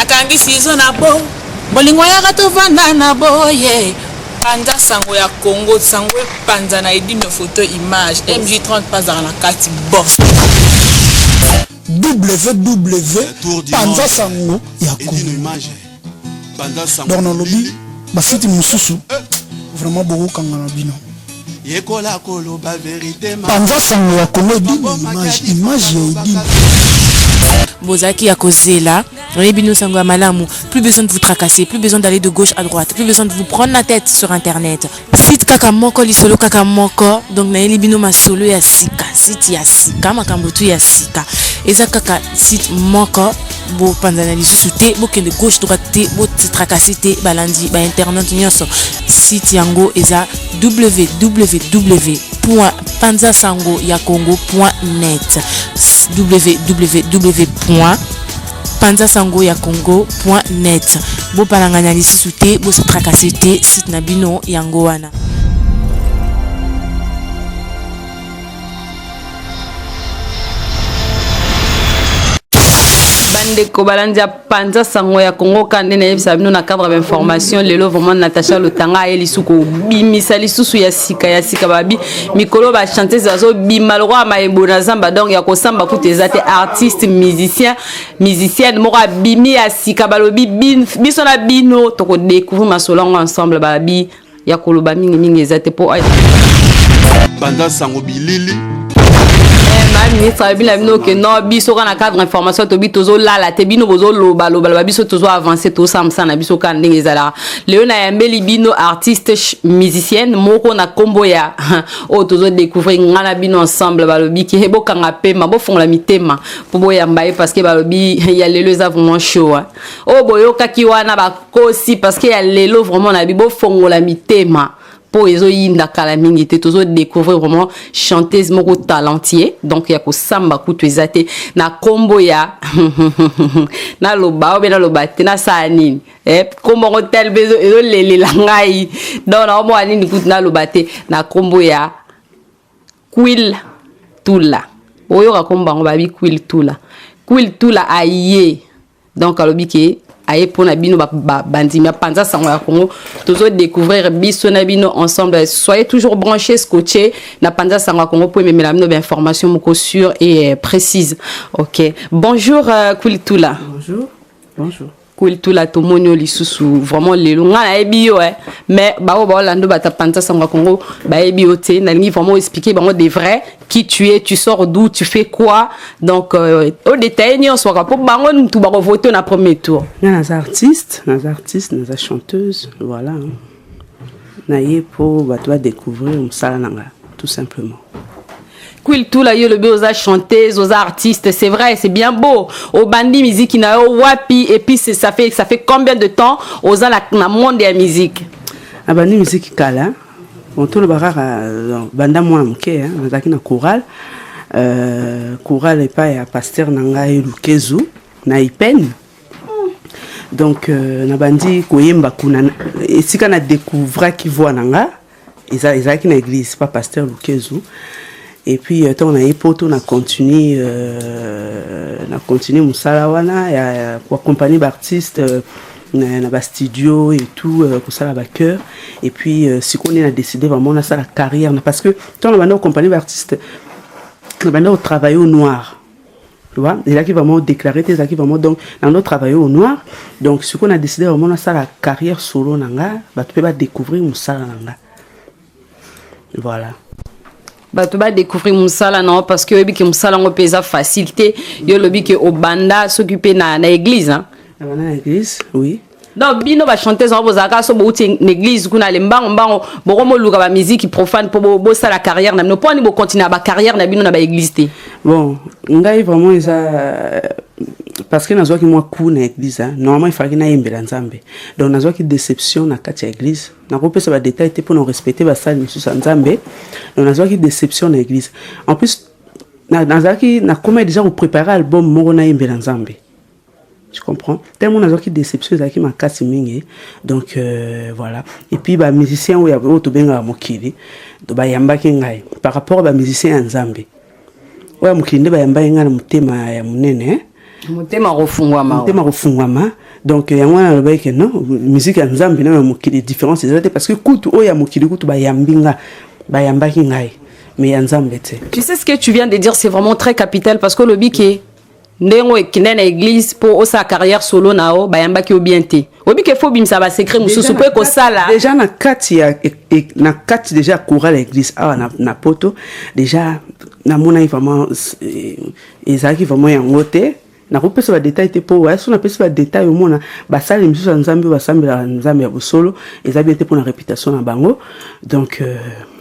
Nakangi sizo na bo bolingo yaka tovanda na boye panza sango ya Congo sango epanza na edino photo image MJ30 pazaka na kati boss. WW panza sango ya Congo. Donc nalobi basite mosusu vraiment bokokanga na bino. Yekola koloba verite. Panza sango ya Congo edino image image ya edino. Bozalaki ya kozela oyebi bino sango ya malamu. Plus besoin de vous tracasser, plus besoin d'aller de gauche à droite, plus besoin de vous prendre la tête sur internet. Site kaka moko, lisolo kaka moko. Donc nayeli bino masolo ya sika, site ya sika, makambo tu ya sika. Eza kaka site moko, bopanzana lisusu te, bokende gauche droite te, botracasser te, balandi ba internet nyonso. Site yango eza www.panzasangoyacongo.net, www.panzasangoyacongo.net. Bopalangana lisusu te, botracasser te, site na bino yango wana. Bandeko balandi ya panza sango ya Congo ka nde nayebisa bino na cadre ya information lelo vraiment Natacha Lotanga aye lisusu kobimisa lisusu ya sika ya sika babi mikolo ba chanteuse bazobima lokola mayebo na zamba donc ya kosamba kutu eza te artiste musicien musicienne moko abimi ya sika balobi biso na bino tokodécouvrir masolo yango ensemble babi ya koloba mingi mingi eza te po panza sango bilili. Ma ministre alobi na bino ke non, biso kaka na cadre information tobi tozolala te, bino bozoloba loba loba, biso tozo avancer, tosala mosala na biso kaka ndenge ezalaka. Lelo nayambeli bino artiste musicienne moko na nkombo ya oyo tozodécouvrir nga na bino ensemble. Balobi ke bokanga pema, bofongola mitema mpo boyamba ye parce que balobi ya lelo eza vraiment chaud oyo boyokaki wana bakosi parce que ya lelo vraiment na bi bofongola mitema mpo ezoyinda kala mingi te. Tozodécouvrir vraiment chanteuse moko talentueux, donc ya kosamba kutu eza te na nkombo ya naloba obe naloba te nasala nini nkombo yango tel mpe ezolelela ngai, donc naomona nini kutu naloba te na nkombo ya Quil Tula. Oyoka nkombo yango babi Quil Tula, Quil Tula aye. Donc alobi ke aye mpona bino bandimi apanza sango ya Congo, tozodécouvrir biso na bino ensemble. Soyez toujours branchés, scotché na panza sango ya Congo mpo ememela bino bainformation moko sûre et précise. Ok, bonjour Quil Tula. Bonjour, bonjour. Quil Tula, tomoni yo lisusu vraiment lelo. Ngai nayebi yo mais bao baolanda bato panza sango ya Congo bayebi yo te. Nalingi vraiment expliquer bango de vrai qui tu es, tu sors d'où, tu fais quoi, donc odétailler nyonso kaka mpo bango mutu bakovote na premier tour. Nga naza artiste, naza artiste, naza chanteuse, voilà. Naye mpo bato badécouvrir mosala na nga tout simplement. Quil Tula, yo lobi oza chanteuse, oza artiste, c'est vrai, c'est bien beau. Obandi musique na yo wapi et puis ça fait combien de temps oza na monde ya musique? Abandi musique kala. Bon, toloba kaka banda mwana moke, nazalaki na chorale, chorale epai ya pasteur na ngai Lukezu na Ipene. Donc nabandi koyemba kuna. Esika na découvraki voix na nga ezalaki na église pa pasteur Lukezu. Et puis ntango naye poto, na continue mosala wana ya koaccompagne baartiste na bastudio et tout, kosala bachœur. Et puis sikoyo nde na décidé vraiment nasala carrière na, parce que ntango na banda koaccompagne baartiste, na banda kotravailler au noir, tu vois, ezalaki vraiment déclaré te, ezalaki vraiment, donc nando travailler au noir. Donc sikoyo na décidé vraiment nasala carrière solo na nga, bato mpe badécouvrir mosala na nga, voilà. Bato badécouvrir mosala na yo parce que oyebi ke mosala yango mpe eza facile te. Yo olobi ke obanda soki mpe na église, hein? Nabanda na église, oui. Donc bino bachanteuse yango bozalaka so bouti na église kuna ale mbango mbango bokomoluka bamusique profane mpo bosala carrière na bino. Mpo ani bocontinue na bacarrière na bino na baéglise te? Bon, ngai vraiment eza parce que nazwaki mwa coup na église, hein. Normalement efalaki nayembela Nzambe, donc nazwaki déception na kati ya église. Nakopesa badétail te mpona respecte basali mosusu ya Nzambe. Donc nazwaki déception na église. En plus nazalaki nakomai déjà kopréparer album moko nayembela Nzambe, tu comprends? Tellement nazwaki déception, ezalaki makasi mingi. Donc voilà. Et puis bamusicien oyo oyo tobengaka mokili bayambaki ngai par rapport à bamusicien ya Nzambe. Oyo ya mokili nde bayambaki ngai na motema ya monene. Motema kofungwama. Motema kofungwama. Donc yango wana alobaki ke non, musique ya Nzambe na ya mokili, différence eza te, parce que kutu oyo ya mokili kutu bayambi nga, bayambaki ngai, mais ya Nzambe te. Tu sais, ce que tu viens de dire, c'est vraiment très capital, parce que lobi ke ndenge okende na église mpo osala carrière solo na yo, bayambaki yo bien te. Oyebi ke faut obimisa basecret mosusu mpo ekosala. Déjà na kati ya na kati déjà chorale ya église awa na Poto, déjà namonaki vraiment ezalaki vraiment yango te. Nakopesa badétail te, mpo so napesi badétail, omona basali misusu ya Nzambe oyo basambelaka Nzambe ya bosolo, eza bien te mpona réputation na bango. Donc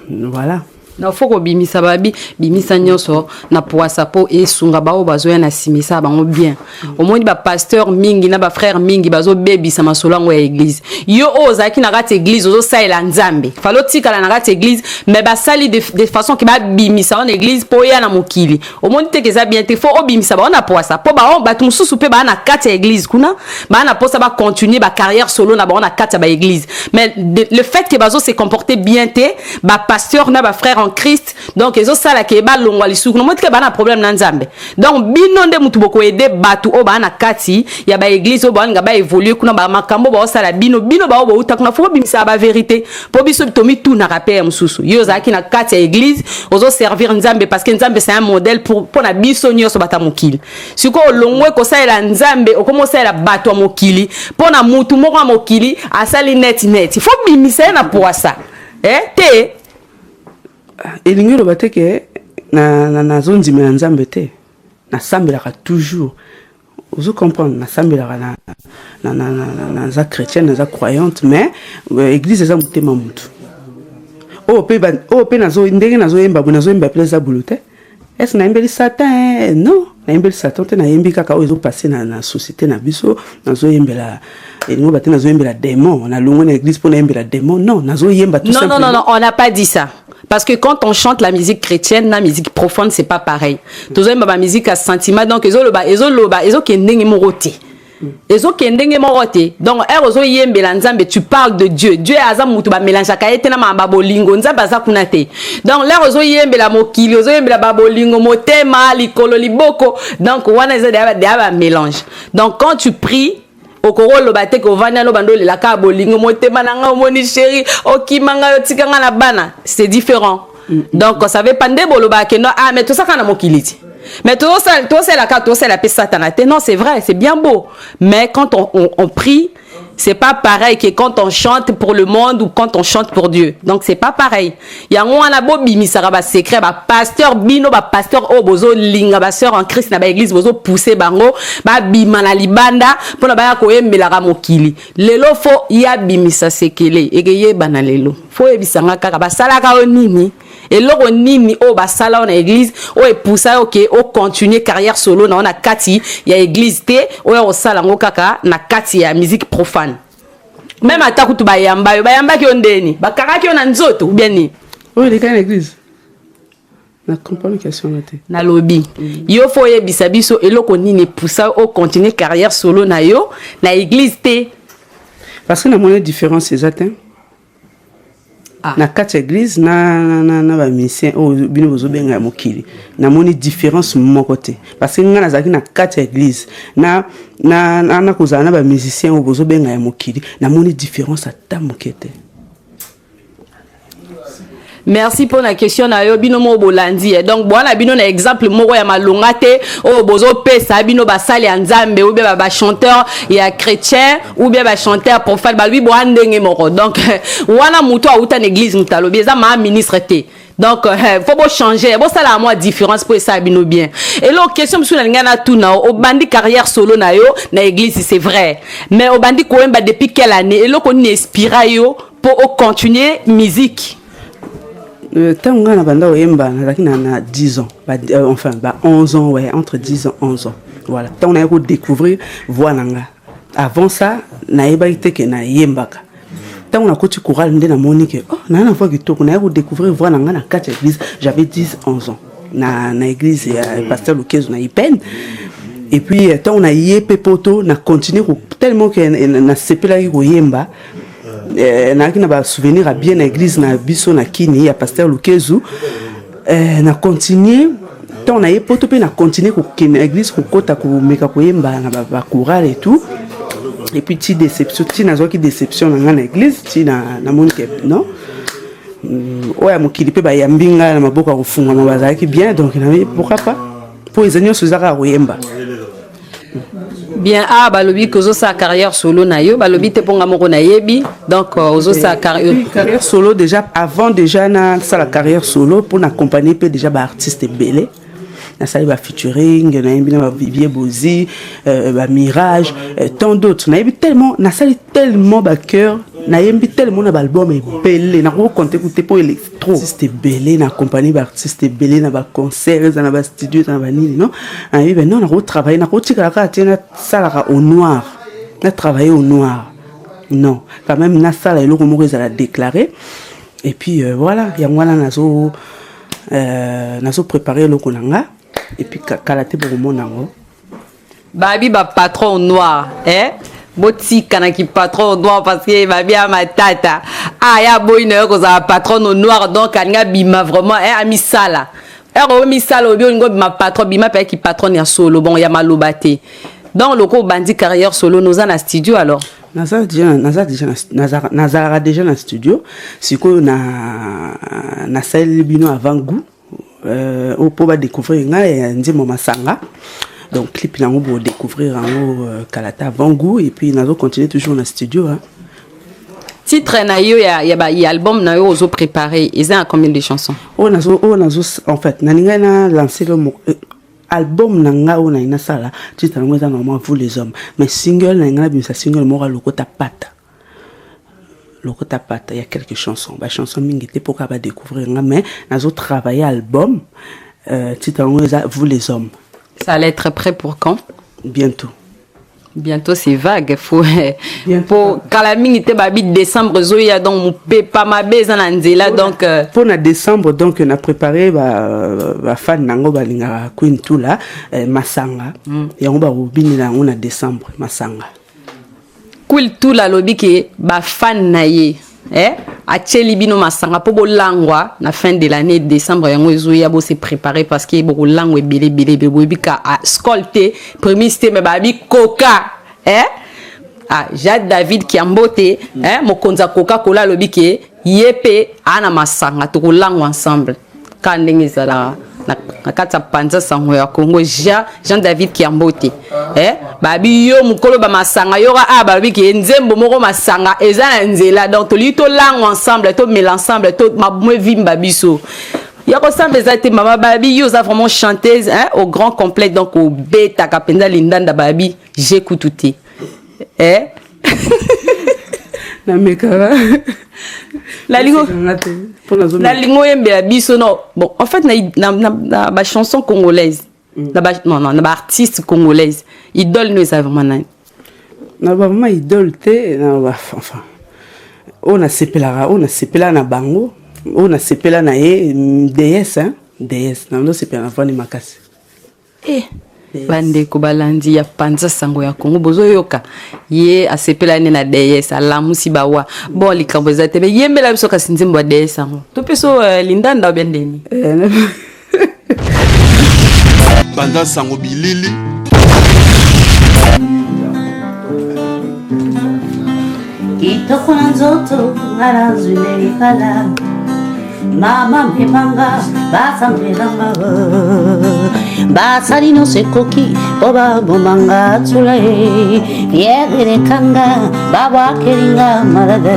voilà. Na faut kobimisa, babi bimisa nyonso na poasa mpo esunga baoyo bazoya na nsima, esala bango bien. Omoni, bapasteur mingi na bafrère mingi bazobebisa masolo yango ya église. Yo oyo ozalaki na kati église, ozosalela Nzambe, fallait otikala na kati église, mais basali de façon ke babimisa wana église mpo oya na mokili. Omoni te ke eza bien te? Faut obimisa bango na poasa mpo bao bato mosusu mpe baa na kati ya église kuna, baa na mposa bacontinue bacarrière solo na bango na kati ya baéglise, mais le fait ke bazo se comporter bien te, bapasteur na bafrère en Christ, donc ezosala ke balongwa lisuku. Nomoni tike baa na problème na Nzambe. Donc bino nde mutu bokoaider bato oyo baa na kati ya baéglise oyo baolinga baévolue kuna. Bamakambo baosala bino, bino bao bouta kuna, faut bobimisaka bavérité mpo biso tomitunaka mpe ya mosusu. Yo ozalaki na kati ya église, ozoservir Nzambe, parce que Nzambe, c'est un modèle pour mpo na biso nyonso bato ya mokili. Sikoyo olongwe kosalela Nzambe, okomi osalela bato ya mokili mpo na mutu moko ya mokili asali neti neti. Faut bimisa ye na poasa, eh? Te. Elingi oloba te ke nazondimela Nzambe te. Nasambelaka toujours, ozo comprendre? Nasambelaka, naza chrétienne, naza croyante, mais église eza motema mutu oyo mpe oyo mpe ndenge nazoyemba boye, nazoyemba mpe eza bulu te. Est-ce nayembeli Satan? Non, nayembeli Satan te. Nayembi kaka oyo ezopasse na société na biso. Nazoyembela, elingo ba te nazoyembela démon, nalongwe na église mpo nayembela démon. Non, nazoyemba tout Non, non, simplement. Non, non, on n'a pas dit ça. Parce que quand on chante la musique chrétienne, la musique profane, c'est pas pareil. Tozoyemba ba musique à sentiment, donc ezoloba, ezoloba, ezokende ndenge moko te. Ezokende ndenge moko te. Donc ere ozoyembela Nzambe, tu parles de Dieu. Dieu aza mutu bamélangeaka ye te na makambo ya bolingo. Nzambe aza kuna te. Donc lere ozoyembela mokili, ozoyembela babolingo, motema, likolo, liboko, donc wana eza deya bamélange. Donc quand tu pries, okoki oloba te ke ovandi wana, obanda olelaka ya bolingo, motema na ngai, omoni chéri okima ngai, otika ngai na bana. C'est différent. Donc ça veut pas nde bolobaka ke non, ah, mais tosaka na mokili ti, mais tosalaka, tosala mpe Satana te. Non, c'est vrai, c'est bien beau, mais quand on prie, c'est pas pareil que quand on chante pour le monde ou quand on chante pour Dieu. Donc c'est pas pareil. Yango wana bobimisaka basecret, bapasteur, bino bapasteur oyo bozolinga basœur en Christ na baéglise, bozopousser bango babima na libanda mpona baya koyembelaka mokili. Lelo faut yabimisa sekele, ekeyebana lelo. Faut oyebisanga kaka basalaka oyo nini, eloko nini oyo basala oyo na église oyo epusa yo ke ocontinue carrière solo na yo na kati ya église te, oyo osala yango kaka na kati ya musique profane. Même ata kutu bayamba yo, bayambaki yo ndeni? Bakangaki yo na nzoto ou bien nini? Oyo elekaki na église, na comprendre question na te. Nalobi, yo faut oyebisa biso eloko nini epusa ocontinue carrière solo na yo na église te. Parce que namoni différence eza te. Ah. Na kati ya église na bamusicien oyo bino bozobenga ya mokili, namoni différence moko te, parce que ngai nazalaki na kati ya église na kozala na bamusicien oyo bozobenga ya mokili, namoni différence ata moke te. Merci mpo na question na yo. Bino moko bolandi ye. Donc bwana bino na exemple moko ya malonga te oyo bozopesa bino basali ya Nzambe ou bien bachanteur ya chrétien ou bien bachanteur profane, balobi boya ndenge moko. Donc wana moto awuta na église, moto alobi eza maa ministre te. Donc faut bochanger, bosala mwa différence mpo esala bino bien. Eloko question mosusu nalingai natuna: obandi carrière solo na yo na église, c'est vrai, mais obandi koyemba depuis quelle année? Eloko nini inspira yo mpo ocontinue musique? Ntango ngai na banda koyemba, nazalaki na 10 ans ba, enfin ba 11 ans, ouais, entre 10 ans, 11 ans, voilà. Ntango nayaki kodécouvrir voix na nga. Avant ça, nayebaki te ke nayembaka. Ntango nakoti chorale nde namoni ke oh, naa na voix kitoko. Nayaki kodécouvrir voix na nga na kati ya église, j'avais 10 11 ans, na église ya pasteur Lukezo na Ipene. Et puis ntango naye mpe Poto, na continue tellement ke nasepelaki koyemba. Nayaki na basouvenir ya bien na église na biso na Kini ya pasteur Lukezu. Na continue. Ntango naye poto mpe na continue kokende na église, kokota, komeka koyemba na bachorale et tout. Et puis ti déception, ti nazwaki déception na ngai na église, ti namoni ke non, oyo ya mokili mpe bayambi ngai na maboko ya kofungwama, bazalaki bien. Donc nabi pourquoi pas, mpo eza nyonso eza kaka koyemba. Bien. Ah, balobi ke ozosala carrière solo na yo, balobi te mponga moko nayebi. Donc ozosala carrière. Carrière solo déjà, avant déjà nasala carrière solo, mpo na accompagner mpe déjà baartiste ebele. Nasali bafeaturing, nayembi na bavivier bozi, bamirage, tant d'autres. Nayebi tellement, nasali tellement bachœur, nayembi tellement na baalbum ebele, nakokocompter ku te mpo trop artiste ebele na accompagner baartiste ebele na baconcert, eza na bastudio, eza na banini. Non, nayebi ben non, nakotravaille, nakotikala kaka te nasalaka au noir, na travailler au noir. Non, quand même nasala eloko moko ezala déclaré. Et puis voilà, yango wana nazo préparer eloko na nga et puis kala te bokomona yango. Babi bapatron noir, eh? Botikanaki patron noir parce que babi ya matata aya boyi na yo kozala patron au noir. Donc alingi abima vraiment, eh, amisala ere oyo misala obi olingi obima patron, bima mpe ayaki patron ya solo. Bon, ya maloba te. Donc loko obandi carrière solo, noza na studio alors? Naza déjà, naza déjà, nazalaka déjà na studio. Sikoyo na nasaleli bino avant goût mpo badécouvrir ngai ya nzembo Masanga. Donc clip nango bodécouvrir yango kala te, avant goût. Et puis nazo continuer toujours na studio, hein. Titre na yo ya album na yo ozo préparé eza na combien de chansons? Oyo nazo, en fait nalingai na lancer le album na ngai oyo nalingi nasala, titre yango eza normalement Vous les hommes, mais single nalingai nabimisa single moko ya Lokota Pata. Lokota Pata ya quelques chansons, bachanson mingi te mpo kaka badécouvrir nga, mais nazo travailler album, titre yango eza Vous les hommes. Ça allait être prêt pour quand? Bientôt. Bientôt, c'est vague. Faut po kala mingi te. Babi décembre ezoya, donc mopepa mabe eza na nzela, donc mpo na décembre, donc na préparé bafan nango balingaka Queen Tula, Masanga. Yango bakobinela yango na décembre, Masanga. Queen Tula alobi ke bafan na ye, eh? Atieli bino masanga mpo bolangwa na fin de l'année. Décembre yango ezoya, bose préparer parce que bokolangwa ebele ebele ebele. Boyebi ka Skol te, Primus te, me babi Coca, eh? Ah, Jade David Kiambote, eh? Mokonzi ya Coca Cola alobi ke ye mpe aa na masanga, tokolangwa ensemble kaka ndenge ezalaka na kati ya Panza Sango ya Congo. Jean David Kiambote, eh? Babi yo mokolo bamasanga yoka a balobi ke nzembo moko Masanga eza na nzela. Donc tolingi tolangwa ensemble, tomela ensemble, to mabumu evimba biso ya kosamba eza te. Mama, babi yo oza vraiment chanteuse, hein, au grand complet. Donc obetaka mpenza lindanda, babi jekutu te, eh? Namekaka. Nalingi oyembela biso. Non, bon, en fait na bachanson congolaise, na ba, non, non, na baartiste congolaise, idole no eza vraiment nani? Na ba vraiment idole te. Na ba, enfin oyo nasepelaka, oyo nasepela na bango, oyo nasepela na ye, DS, hein? DS nazosepela na vani makasi. Eh. Bandeko balandi ya Panza Sango ya Kongo, bozoyoka ye asepelani na DS, alamusi bawa. Bon, likambo eza te, me yembela biso kasi nzembo ya DS yango topesa lindanda obia ndeni. Panza Sango bilili. Kitoko na nzoto nga nazwi nde libala. Mama memanga, basambelanga, basali nyonso ekoki mpo babomanga. Tula ye fièvre elekanga, babwakelinga malade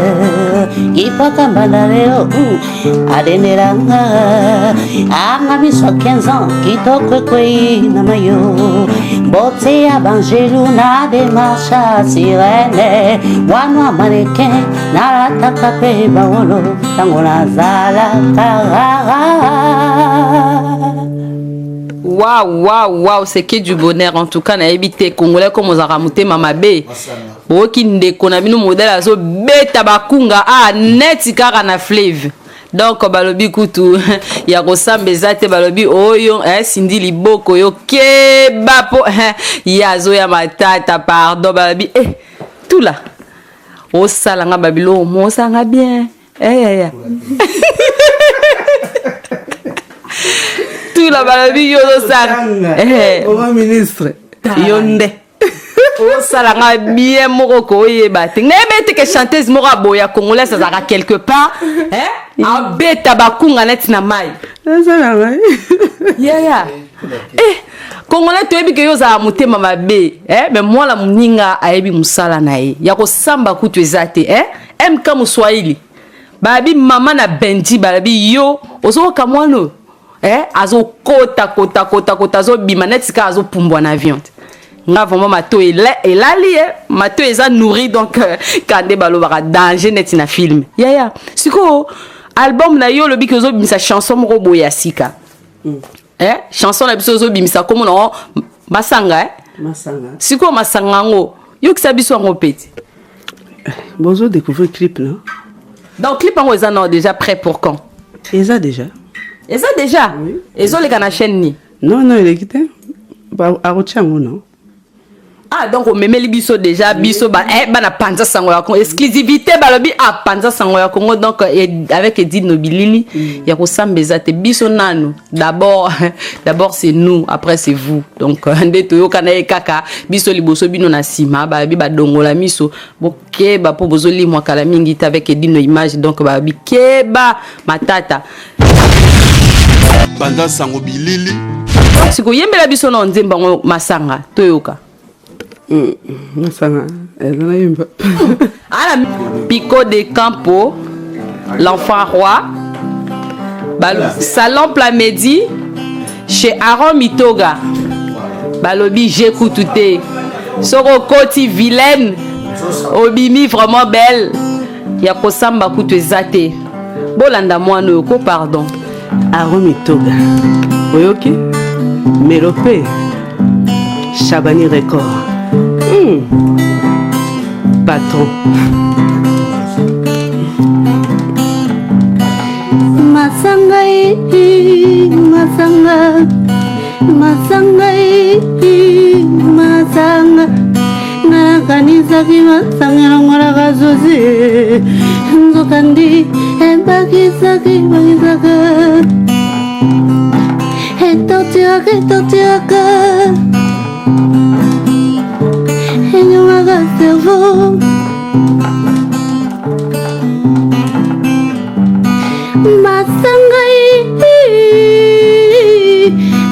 kipaka mbanda. Leo adendelanga anga miso ya 15 ans, kitoko ekwei na mayo, bote ya bangelu na démarche ya sirène, mwana mannequin nalataka mpe bawolo ntango nazalaka. Waouh, waouh, waouh, c'est que du bonheur en tout cas. Nayebi te, congolais comme ozalaka motema mabe. Boyoki ndeko na bino modèle azobeta bakunga a neti kaka na fleuve. Donc balobi kutu ya kosamba eza te. Balobi oyo sindi liboko yo keba mpo ye azoya matata. Pardon, balobi tula osalanga babiloko mo osanga bien. Yaya, Tula balobi yo ozosala. Eh. Ministre yo nde. Osala nga bien moko koyeba te. Nayebi ete ke chanteuse moko aboya congolaise azalaka quelque part, eh? Abeta bakunga neti na mai. Yaya. Eh, congolais toyebi ke yo ozala motema mabe, eh? Mais mwana moninga ayebi mosala na ye ya kosamba kutu eza te, eh? MK Moswahili balobi mama na Benji, balobi yo ozokoka mwana oyo, eh? Azokota kota kota kota, azobima neti kaka azopumbwa na avion te. Nga vraiment mato elali ye, mato eza nourri, donc ka nde balobaka danger neti na film. Yaya, sikoyo album na yo, olobi ke ozobimisa chanson moko boye ya sika, eh? Chanson na biso ozobimisa kombo nango Masanga, eh? Masanga. Sikoyo masanga yango, yokisa biso yango peti. Bozo découvrir clip, non? Donc clip yango eza nao déjà prêt pour quand? Eza déjà. Eza déjà? Ezoleka na chaîne ni? Non, eleki te. Akotia yango, non. Ah, donc omemeli biso déjà, biso ba, eh, bana panza sango ya Congo, exclusivité. Balobi ah, panza sango ya Congo, donc avec Edith Nobilili, ya kosamba eza te. Biso nanu d'abord, d'abord c'est nous, après c'est vous. Donc nde toyokana ye kaka biso liboso, bino na nsima. Balobi badongola miso, bokeba mpo bozolimwa kala mingi te avec Edino Image. Donc balobi keba matata. Panza sango bilili. Sikoyembela biso na nzembo yango Masanga, toyoka. Masanga eza nayemba. Ala Pico de Campo, l'enfant roi. Salon Plamedi chez Aaron Mitoga, balobi j'écoute te. Soki okoti vilaine, obimi vraiment belle. Ya kosamba kutu eza te. Bolanda mwana oyo ko, pardon. Aaron Mitoga, oyoki Melope Chabani Record. Patron. Masanga e, masanga, masanga e, masanga. Nakanisaki masanga elongolaka zozi, nzokandi ebakisaki, bakisaka, etorturaka, etorturaka, enyongaka cerveau. Masanga e,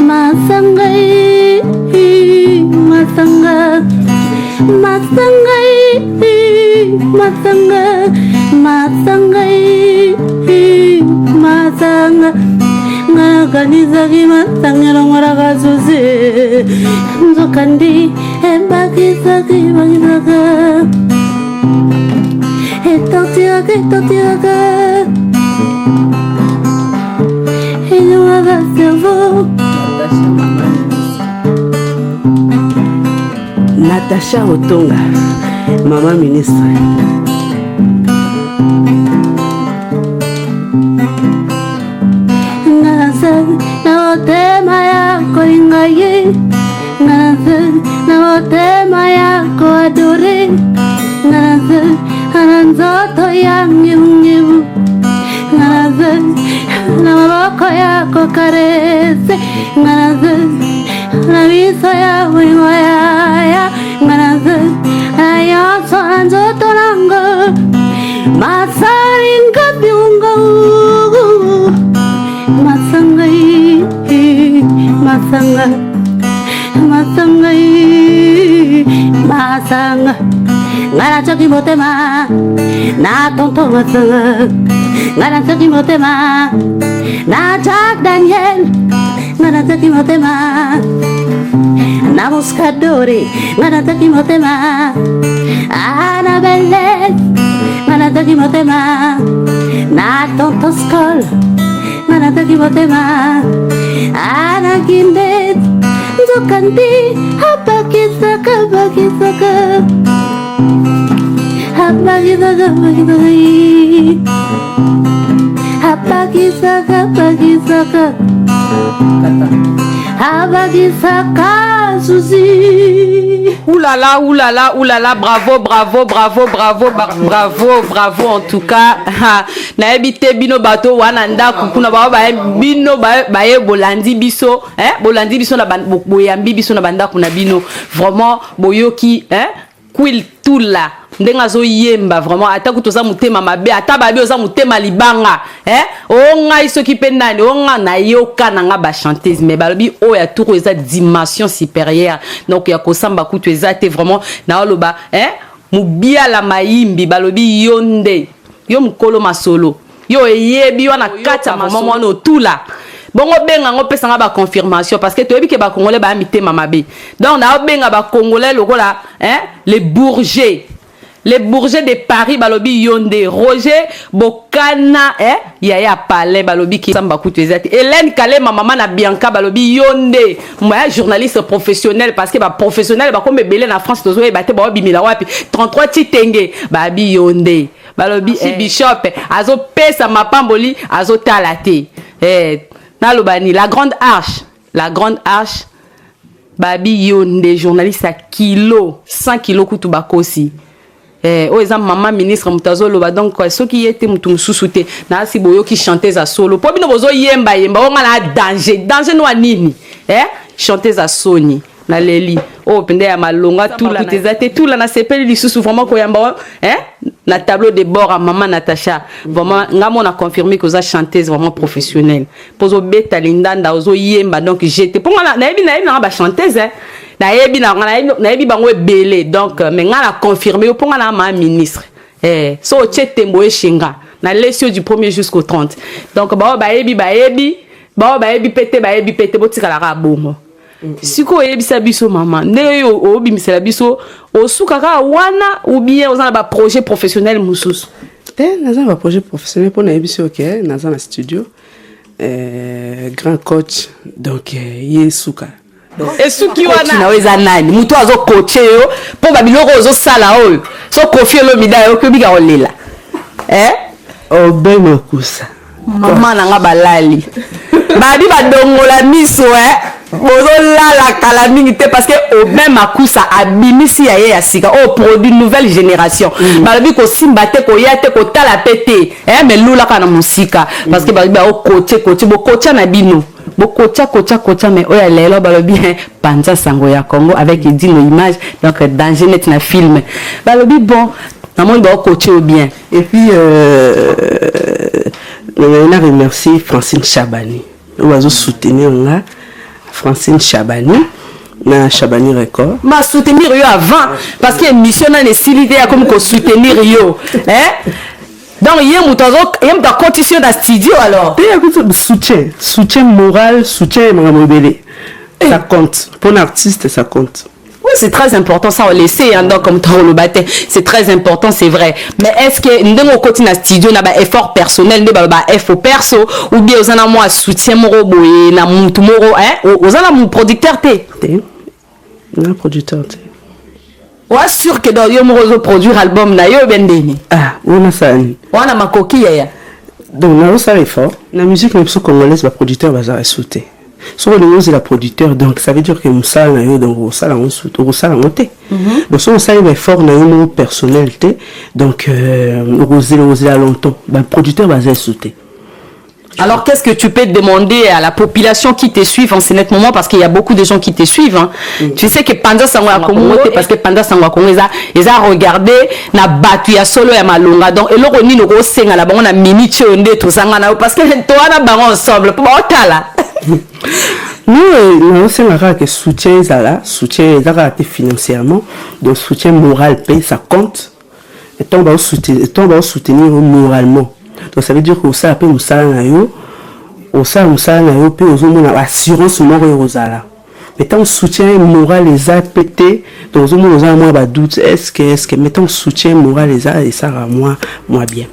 masanga e, masanga, masanga e, masanga, masanga e, masanga. Nakanisaki masanga elongolaka zozi, nzokandi ebakisaki, bakisaka, etorturaka, etorturaka, enyongaka cerveau. Natacha Otonga, mama ministre. Nga na motema ya kolinga ye, nga na motema ya koadorer, nga na nzoto ya ngibungibu, nga na maboko ya kocaresser, nga na miso ya bolingo yaya, nga na nyonso na nzoto nango masalinga biungo. Masanga, masanga, masanga, masanga. Nga natioki motema na tonton Masanga, nga natioki motema na Jack Daniel, nga natioki motema na Moscadore, nga natioki motema Anabelle, nga natioki motema na tonton Skol, nga natioki motema Anakinde, nzokandi abakisaka, abakisaka, abakisaka, abakisaka, abakisaka, abakisaka. Abakisaka zuzi. Oulala, oulala, oulala, bravo, bravo, bravo, bravo, bravo, bravo en tout cas. Nayebi te bino bato wana ndako kuna bao baye bino baye bolandi biso, hein? Bolandi biso na boyambi biso na bandako na bino. Vraiment boyoki, hein? Quil Tula ndenge azoyemba, vraiment, ata kutu oza motema mabe, ata babi oza motema libanga, eh? O ngai soki mpe nani o nga nayoka na nga bachanteuse, mais balobi oyo ya tour eza dimension supérieure, donc ya kosamba kutu eza te. Vraiment naoloba, eh? Mobiala mayimbi, balobi yo nde yo mokolo masolo, yo oyebi wana kati ya mama mwana otula bongo. Benga yango, opesanga baconfirmation, parce que toyebi ke Bacongolais baya mitema mabe. Donc naobenga Bacongolais lokola, hein, les Bourget, les Bourget de Paris, balobi yo nde Roger Bokana, eh? Yaya Palais, balobi ki samba kutu eza te. Hélène Kalema, mama na Bianca, balobi yo nde moya journaliste professionnel, parce que baprofessionnel bakomi ebele na France, tozoyeba te baobimela wapi. 33 Titenge, babi yo nde, balobi eh, bishop azopesa mapamboli, azotala te, eh, naloba ni la grande arche, la grande arche, babi yo nde journaliste ya kilo 100 kilo kutu bakosi. Eh, oyo eza mama ministre moto azoloba, donc soki ye te, motu mosusu te. Naasi boyoki chanteuse ya solo, mpo bino bozoyembayemba oyo nga na danger, danger no ya nini, eh? Chanteuse ya soni, naleli oyo mpenza ya malonga. Tula kutu eza te, tula nasepeli lisusu vraiment koyamba, eh? Na tableau de bord ya mama Natacha. Vraiment nga mo na confirme que oza chanteuse vraiment professionnelle, mpo ozobeta lindanda, ozoyemba, donc jete mpo nga nayebi nanga bachanteuse, eh? Nayebi nayebi bango ebele, donc mais nga na confirme yo mpo nga na ma ministre, eh, so otie tembo eshinga, nalesi yo du 1er jusqu'au 30. Donc bao bayebi, bayebi, bao bayebi pe te, bayebi pe te, botikalaka bongo. Sikoyo oyebisa biso, mama, ndenge oyo obimisela biso, osuka kaka wana ou bien oza na baprojet professionnel mosusu? Te, naza na baprojet professionnel, mpo nayebi so ke naza na studio, grand coach, donc ye suka. Esuki wana na oyo eza nani moto azokoche yo mpo babiloko ozosala oyo? So Kofi Olomide ayoki, obika kolela, eh? Obe Makusa. Mama na nga, balali babi badongola miso, eh? Bozolala kala mingi te, parce que Aubin Makusa abimisi ya ye ya sika oyo produit nouvelle génération. Balobi kosimba te, koya te, kotala pe te, eh, mais lulaka na mosika, parce que balobi baokotie kotie, bokotia na bino, bokotia kotia kotia. Mais oyo ya lelo, balobi panza sango ya Congo avec Edino Image, donc danger net na film. Balobi bon, namoni baokotie yo bien. Et puis na remercier Francine Chabani oyo bazosoutenir nga, Francine Chabani na Chabani Record. Basoutenir yo avant, parce que émission nani esili te, akomi kosoutenir yo, hein? Donc ye moto ye moto akotisi yo na studio alors? Te, akuti soutien, soutien moral, soutien makambo ebele, ça compte pour un artiste, ça compte. Oui, c'est très important, ça on le sait, hein, donc comme toloba te, c'est très important, c'est vrai. Mais est-ce que ndenge okoti na studio na ba effort personnel nde ba effort perso, ou bien oza na mwa soutien moko boye na mutu moko, hein? Oza na producteur te? Te, na producteur te. Oa sûr que donc yo moko ozoproduire album na yo bien ndeni? Ah, wana sani. Wana makoki yaya. Donc nazosala effort na musique na biso congolaise, baproducteur baza esu te. Soki olingi ozela producteur, donc ça veut dire que mosala na yo, donc okosala yango, okosala yango te. Donc soki osali baeffort na yo moko personnel te, donc okozela, okozela longtemps, baproducteur baza esu te. Alors, qu'est-ce que tu peux demander à la population qui te suit en ce net moment? Parce qu'il y a beaucoup de gens qui te suivent. Hein. Tu sais que Panza Sango ya Congo, parce que Panza Sango ya Congo, ils ont regardé na batu ya solo ya malonga. Donc, eloko nini okosenga na bango na minute oyo nde tozanga na yo? Parce que toa na bango ensemble. Po baotala. Nous, naosenga kaka ke soutien ezala, soutien eza kaka te financièrement, donc soutien moral mpe ça compte. Ntango baosoutenir yo moralement, donc ça veut dire que osala mpe mosala na yo, osala mosala na yo mpe ozomona assurance moko ekozala. Mais ntango soutien moral eza mpe te, donc ozomona oza na mwa badoute, est ce que. Mais ntango soutien moral eza, esalaka mwa bien.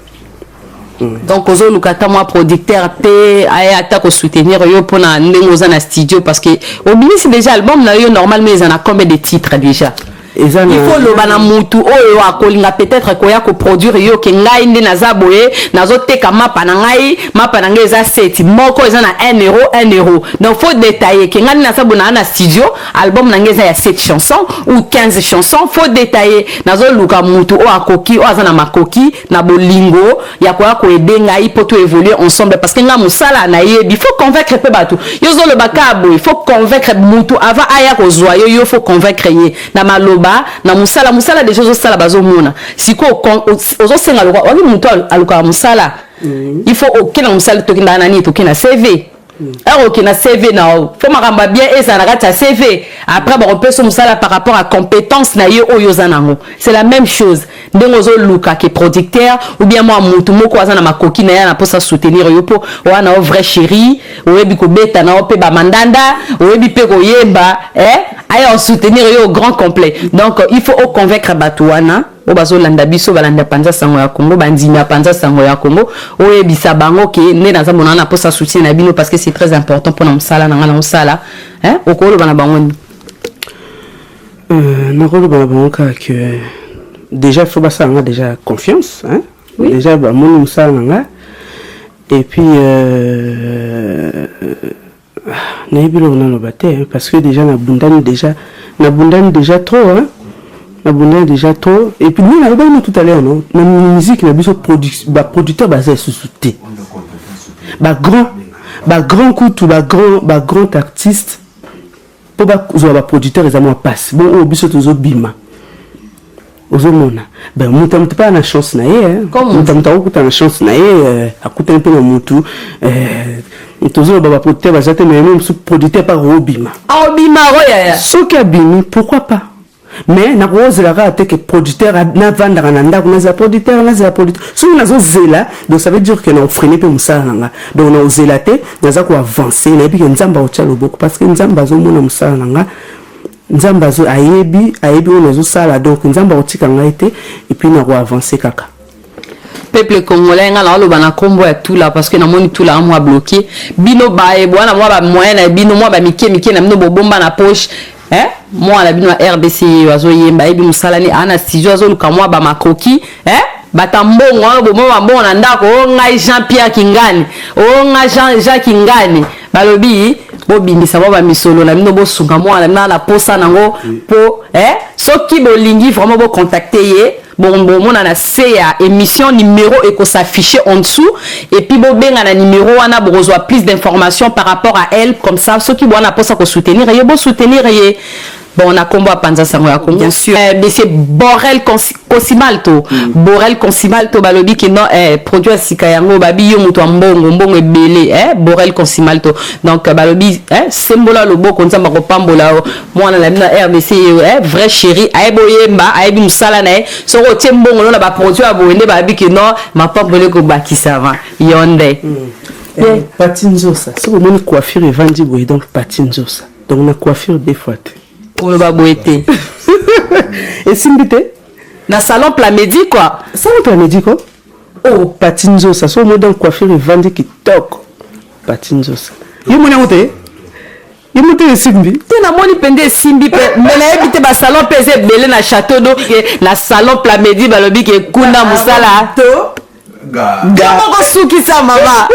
Donc ozoluka ata mwa producteur te aya ata kosoutenir yo mpona ndenge oza na studio? Parce que obimisi déjà album na yo, normalement eza na combien de titres déjà? Eza Il faut loba na mutu oyo akolinga peut-être koya koproduire yo ke ngai nde naza boye, nazoteka mapa na ngai, mapa na ngai eza seti moko eza na 1 euro, 1 euro. Donc faut détailler ke ngai nde naza boye, naa na studio, album na ngai eza ya 7 chansons ou 15 chansons. Faut détailler: nazoluka mutu oyo akoki, oyo aza na makoki na bolingo ya koya koaider ngai mpo to évoluer ensemble, parce que ngai mosala nayebi. Faut convaincre mpe bato. Yo ozoloba kaka boye, faut convaincre mutu avant aya kozwa yo. Yo faut convaincre ye na maloba, na mosala. Mosala déjà ozosala, bazomona. Sikoyo ozosenga lokwa waki mutu alukaka mosala, il faut okenda mosala. Tokendaka na nini? Tokenda CV. Ere okenda CV na yo, faut makambo ya bien ezala na kati ya CV. Après bakopesa mosala par rapport à compétence na ye oyo oza nango. C'est la même chose ndenge ozoluka ke producteur ou bien mwa mutu moko aza na makoki na ye na mposa soutenir yo, mpo oya na yo vrai chéri, oyebi kobeta na yo mpe bamandanda, oyebi mpe koyemba, eh? Aya osoutenir yo au grand complet. Donc il faut oconvaincre bato wana oyo bazolanda biso, balanda Panza Sango ya Congo, bandimi ya Panza Sango ya Congo. Oyebisa bango ke nde naza monana na mposa soutien na bino, parce que c'est très important mpona mosala na ngai na mosala. Okoloba na bango nini? Nakoloba na bango kaka ke déjà faut basala nga déjà confiance, hein? Oui. Déjà bamoni mosala na nga et puis nayebi eloko naloba te, parce que déjà nabundani, déjà nabundani déjà trop, hein? Nabundani déjà trop. Et puis nde nalobaki no tout à l'heure, non, na musique na biso, baproducteur baza lisusu te. Bagrand kutu, bagrand artiste, mpo bazwa baproducteur eza mwa mpasi. Bon, oyo biso tozobima, ozomona, ben moto ya moto mpe na chance na ye, moto ya moto akokuta na chance na ye, akutani mpe na motu. Tozoloba baproducteur baza te, mais mosusu producteur mpe akobima. Akobima oyo. Soki abimi, pourquoi pas? Mais nakozela kaka te ke producteur, navandaka na ndako, nazela producteur, nazela producteur. Soki nazozela, donc ça veut dire que naofreiner mpe mosala na nga. Donc naozela te, naza koavancer. Nayebi ke Nzambe akotia loboko, parce que Nzambe azomona mosala na nga, Nzambe ayebi, ayebi oyo nazosala. Donc Nzambe akotika ngai te et puis nakoavancer kaka. Peuple congolais, nga naoloba na nkombo ya Tula, parce que namoni Tula amwa bloqué bino bayebo wana, mwa bamoyen na bino, mwa bamike mike na bino bobomba na poche, eh? Mwana bino ya RDC yeyo azoyemba, ayebi mosala ni, aa na studio, azoluka mwa bamakoki, eh? Bata mbongo wana, bomoi bambongo na ndako. O ngai Jean Pierre Kingani, o ngai Jean Kingani, balobi bobimisa mwa bamisolo na bino, bosunga mwana bino na posa nango mpo, eh? Soki bolingi vraiment, bocontacter ye. Bon, bomona na se ya émission, numéro ekos'afficher en dessous et puis bobenga na numéro wana, bokozwa plus d'informations par rapport à elle. Comme ça, soki bwana mposa kosoutenir ye, bosoutenir ye. Bon, na kombo ya Panza Sango ya Congo, bien sûr, monsieur Borel Cosimalto. Borel Cosimalto, balobi ke non, produit ya sika yango babi yo moto ya mbongo, mbongo ebele, Borel Cosimalto. Donc balobi, sembola loboko, Nzambe akopambola mwana na bino ya RDC, vrai chéri, ayebi oyemba, ayebi mosala na ye. Soki otie mbongo no na baproduit ya boye, nde bayebi ke non, mapamboli ekobakisama yo nde. Pati Nzosa, soki omoni coiffure evandi boye, donc Pati Nzosa, donc na coiffure deux fois te. Koloba boye te. Esimbi te. Na salon Plamedi quoi. Salon Plamedi ko. Oh, Pati Nzosa, soki omoni donc coiffure evandi kitoko, Pati Nzosa. Yo moni yango te, yo mo te, esimbi. Te, namoni mpenza esimbi mpe, me nayebi te, basalon mpe eza ebele na Château d'Eau. Na salon Plamedi, balobi ke kuna mosala to moko sukisa mama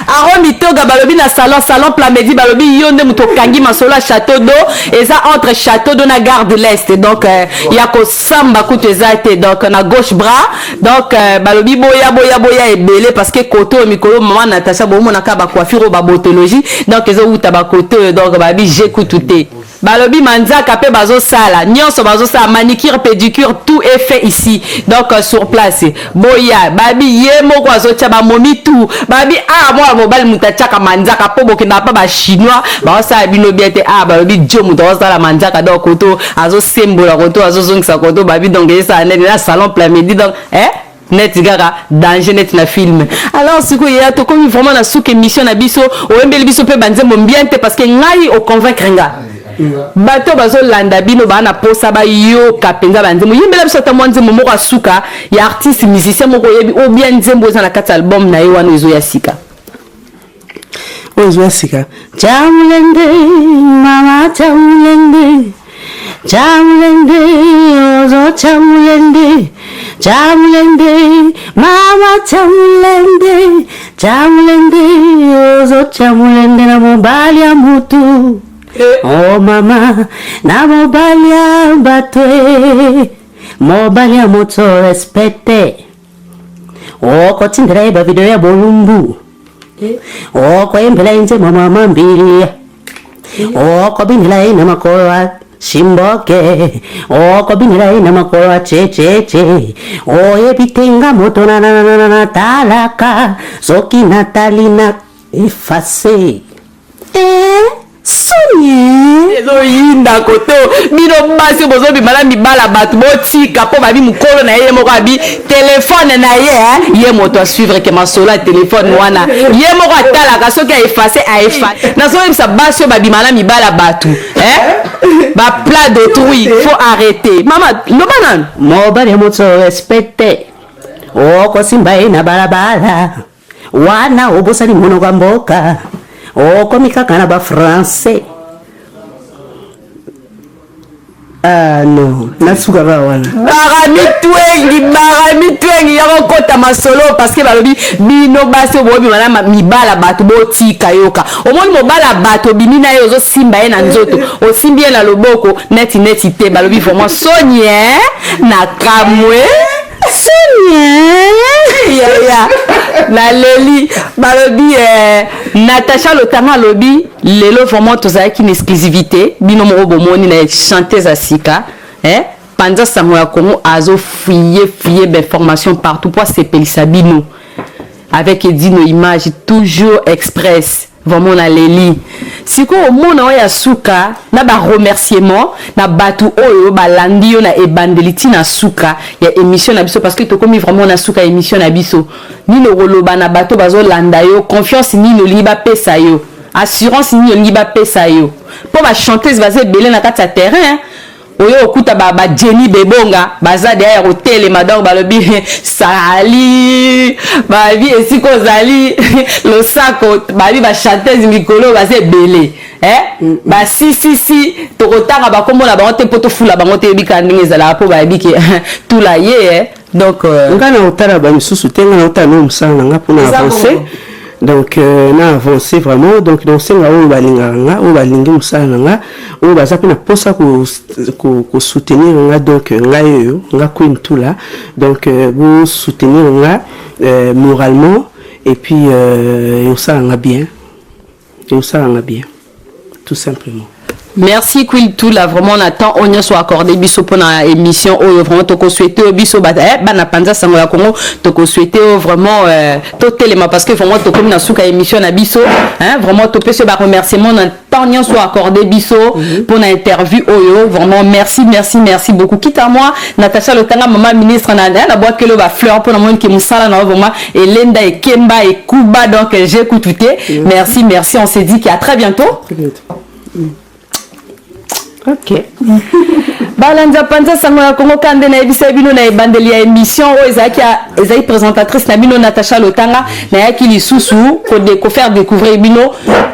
Aromi Toga. Balobi na salon Plamedi, balobi yo nde moto okangi masolo ya Château d'Eau. Eza entre Château d'Eau na gare de l'Est, donc ya kosamba kutu eza te, donc na gauche bras. Donc balobi boya, boya, boya ebele, parce que kote oyo mikolo mama Natasha bomonaka bacoiffure oyo babotologie, donc ezowuta bakote oyo. Donc babi je kutu te, balobi manzaka mpe bazosala nyonso, bazosala manicure, pédicure, tout est fait ici, donc sur place. Boya, babi ye moko azotia bamomi tout. Babi a mwana mobali moto atiaka manzaka mpo bokendaka mpa bachinois, baosala bino bien te. A balobi jo moto azosala manzaka, donc koto azosembola, koto azozongisa koto. Babi donc ezosala neti na salon Plamedi, donc eh? Neti kaka danger, neti na film. Alors sikoyo ya tokomi vraiment na suka émission na biso. Oyembeli biso mpe banzembo bien te, parce que ngai oconvaincre nga, bato bazolanda bino baa na posa bayoka mpenza banzembo. Yembela biso ata mwa nzembo moko asuka ya artiste musicien moko oyebi, ou bien nzembo eza na kati ya album na ye wana ezoya sika. Oyo ezoya sika. Chamulende, mama chamulende. Chamulende, ozo chamulende, chamulende, mama chamulende, chamulende, ozo chamulende na mobali ya mutu. Oh mama, na mobali ya bato e, mobali ya moto respecte. Okotindela ye bavideo ya bolumbu, okoyembela ye nzembo mama mbilia, okobinela ye na makolo ya simboke, okobinela ye na makolo ya checheche. Oyebi te nga moto na natalaka, soki natali na efase. Eh, soni Ezoyinda kote bino basi bozobima na mibala bato, botika mpo babi mokolo na ye, ye moko abi telefone na ye, eh, ye moto asuivre ke masolo ya telefone wana ye moko atalaka. Soki aeffacer, aeffacer. Nazoyebisa basi oyo babima na mibala bato, eh? Baplat d'autrui, faut arrêter. Mama, loba nanu. Mobali ya moto respecte, okosimba ye na balabala wana, obosani monoko ya mboka, okomi kaka na bafrançais. Ah non, nasuka kaka wana. Barami twengi, barami twengi ya kokota masolo, parce que balobi bino basi oyo bobima na mibala bato, botika. Yoka, omoni mobala bato obimi na ye, ozosimba ye na nzoto, osimbi ye na loboko neti neti te. Balobi vraiment soni e na kamwe, soni yaya naleli. Balobi Natacha Lotanga alobi lelo vraiment tozalaki na exclusivité. Bino moko bomoni na chanteuse ya sika, eh? Panza Sango ya Congo azofouiller fouiller bainformation partout po asepelisa bino avec Edino Image, toujours express. Vraiment naleli. Sikoyo omona oyo ya suka na baremerciement na bato oyo balandi yo na ebandeli ntina suka ya émission na biso, parce que tokomi vraiment na suka ya émission na biso. Nini okoloba na bato bazolanda yo? Confiance nini olingi bapesa yo? Assurance nini olingi bapesa yo? Mpo bachanteuse baza ebele na kati ya terrain oyo, okuta ba Jenny Bebonga baza deya ya kotelema. Donc balobi sali, babi esika ozali losako, babi bachanteuse mikolo baza ebele, eh? Basisisi tokotanga bakombo na bango te mpo tofula bango te. Yebika ndenge ezalaka mpo bayebi ke tula ye, eh? Donc Ngai na kotala bamisusu te, ngai na kotala no mosala na nga mpona avance. Donc na avance vraiment. Donc nakosenga oyo balingaka nga, oyo balingi mosala na nga, oyo baza mpe na mposa kosoutenir nga. Donc ngai oyo nga Queen Tula, donc bosoutenir nga moralement et puis ekosala nga bien, ekosala nga bien tout simplement. Merci Queen Tula, vraiment na temps oyo nyonso accordé biso mpona émission oyo. Vraiment tokosouhaite oyo biso bana Panza Sango ya Congo, tokosouhaite oyo vraiment totelema, parce que vraiment tokomi na suka émission na biso, hein. Vraiment topesi oyo baremerciement na temps nyonso accordé biso mpona interview oyo. Vraiment merci, merci, merci beaucoup. Quitte à moi Natacha Lotanga, mama ministre, na bwakelo bafleur mpona moni ke mosala na yo vraiment elenda, ekemba, ekuba. Donc j'écoute te. Merci, merci, on s'est dit qu'à très bientôt. Très bientôt. Ok. Balandi Panza Sango ya Kongo, kande nayebisa bino na ebandeli ya émission oyo, ezalaki ezali présentatrice na bino Natacha Lotanga. Nayaki lisusu kofaire découvrir bino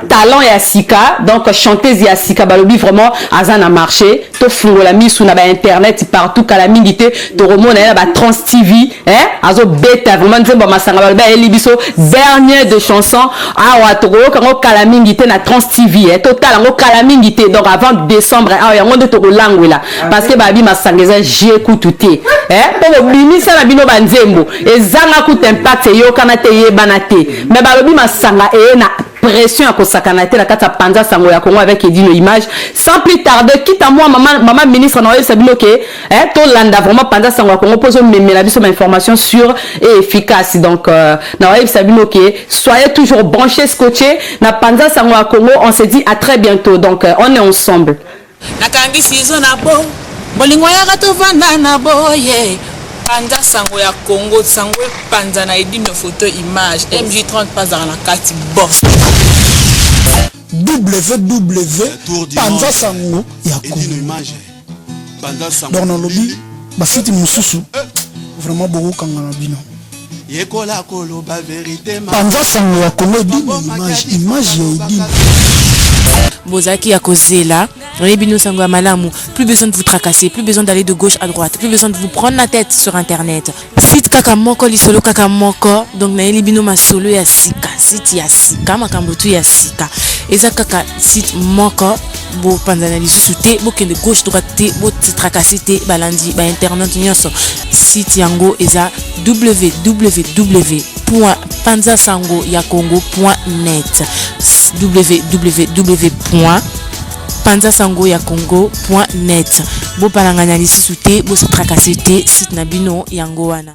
talent ya sika, donc chanteuse ya sika. Balobi vraiment aza na marché, tofungola misu na bainternet partout. Kala mingi te tokomona ye na batrans TV, eh? Azobeta vraiment nzembo ya masanga. Balobi ayeli biso dernier de chanson awa, tokoyoka yango kala mingi te na Trans TV, eh? Totala yango kala mingi te, donc avant décembre awa yango nde tokolangwela, parce que babi masanga eza je kutu te, eh? Mpo bobimisa na bino banzembo ezanga kutu impact, eyokana te, eyebana te. Mais balobi masanga eye na pression ya kosakana te na kati ya Panza Sango ya Congo avec Edino Image. Sans plus tarder, quitte à moi mama, mama ministre, na oyebisa bino ke eh, tolanda vraiment Panza Sango ya Congo mpo ozomemela biso bainformation sûre et efficace. Donc na oyebisa bino ke soyez toujours branchés, scotchés na Panza Sango ya Congo. On se dit à très bientôt. Donc on est ensemble. Nakangi sizo na bo bolingo yaka, tovanda na boye. Panza Sango ya Congo, sango epanza na Edino photo image, MJ30 pazaka na kati boss. Www Panza Sango ya Congo. Donc nalobi basite mosusu vraiment bokokanga na bino. Yekola koloba vérité. Panza Sango ya Congo, Edino Image, image ya Edino. Bozalaki ya kozela, nayebi bino sango ya malamu. Plus besoin de vous tracasser, plus besoin d'aller de gauche à droite, plus besoin de vous prendre la tête sur internet. Site kaka moko, lisolo kaka moko. Donc nayeli bino masolo ya sika, site ya sika, makambo tu ya sika. Eza kaka site moko, bopanzana lisusu te, bokende gauche droite te, botitracasser te, balandi ba internet nyonso. Site yango eza www.panzasangoyacongo.net, www.panzasangoyacongo.net. Bopalangana lisusu te, bose tracasser te, site na bino yango wana.